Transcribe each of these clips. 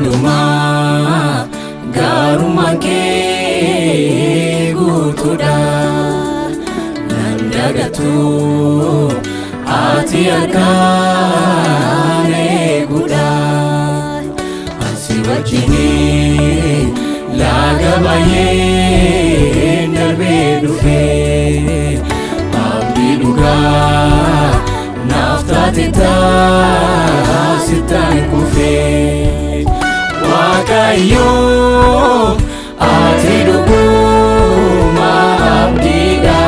Hundumaa gaarummaan kee guutuudha. Nan dagatu ati harkaan eeguudha. Ansi wajjiniin laga baay'ee darbee dhufee abdii dhugaa naaf taate taasistaan kufee. Waaqayyo, ati dhuguma abdiidha.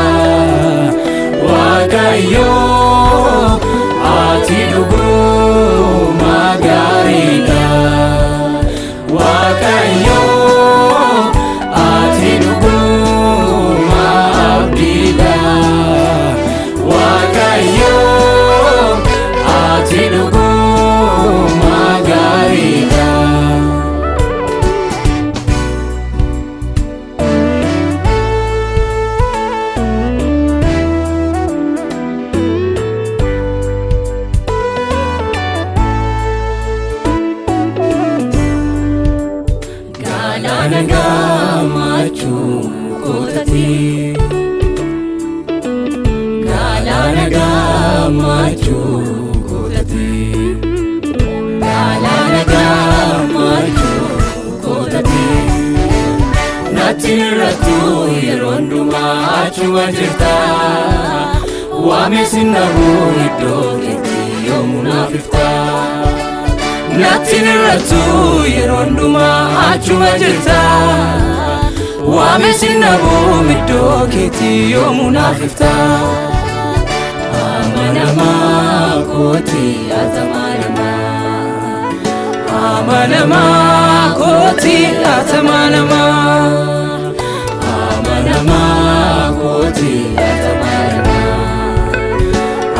Waaqayyo, ati dhuguma gaariidha. Waaqayyo, ati dhuguma abdiidha. Waaqayyo, ati dhuguma gaariidha. Galaana gammachuu kootate, galaana gammachuu kootate, galaana gammachuu kootate. Natti irrattu yeroo hundumaa achuma jirta. Waamee sinnamu iddoo keetti yoomuu naaf ifta. Natti irrattu yeroo hundumaa achuma jirta. Waamee sinnamu iddoo keetti yoomuu naaf ifta. Amanamaa kooti, amanamaa. Amanamaa kooti, amanamaa. Amanamaa kooti, amanamaa.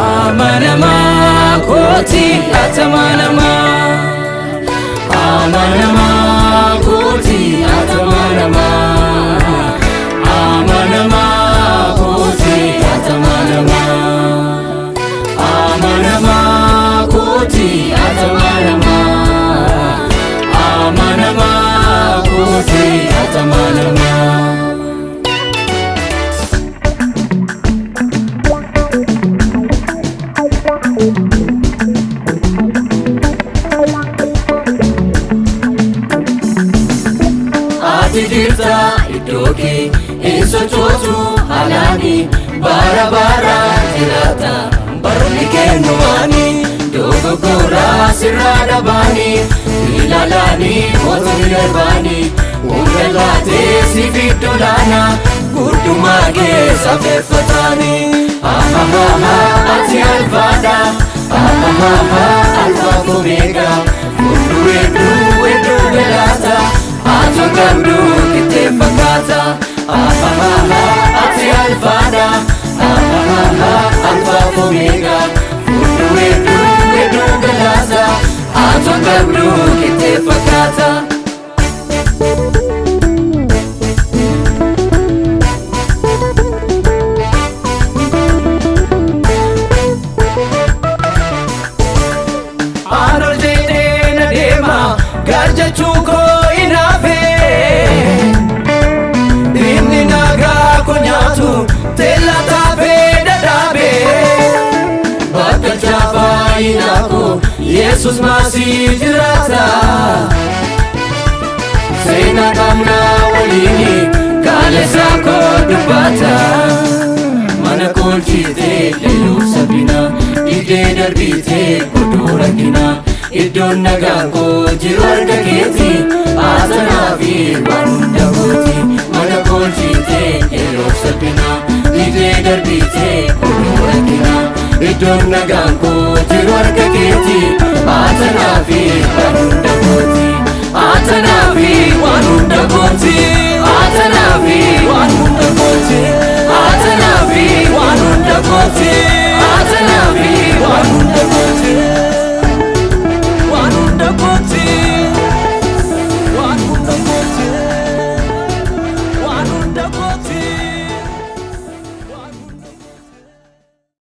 Amanamaa kooti, amanamaa. Amanamaa kooti, amanamaa. Amanamaa kooti, amanamaa. Amanamaa kooti, amanamaa. Amanamaa kooti, amanamaa. Ati jirta, iddoo kee hin sochootu halaani. Bara bara jiraata barri kennumaani. Dogoggora sirraa dhabaani, ilaalaani mootonni darbaani. Hunda laatee siif iddoo laana, guddumaa keessa feeffataani. Ati alfaadha, alfaa fi omeegaa. Fuulduree hedduu hedduu galaata, ati qabdu qixxee fakkaata. Ati alfaadha, alfaa fi omeegaa. Fuulduree hedduu hedduu galaata, ati qabdu qixxee fakkaata. Aan ol jedhee na deema gaarjechuu koo hinaafe. Inni nagaa koo nyaatu teella taafee dhadhaabe. Bakka faayinaa koo Yesus maasii jiraata. Seenaa qabnaa waliini, kaaleessaa koo dubbata. Mana koolchitee leeluu sabina, didee darbitee godhuu rakkina. Iddoon nagaan koo jiru harka keeti, haasanaa fi waan hunda kooti. Mana koolchitee yeroo salphina, didee darbitee godhuu rakkina. Iddoon nagaan koo jiru harka keeti, haasanaa fi waan hunda kooti. Haasanaa fi waan hunda kooti.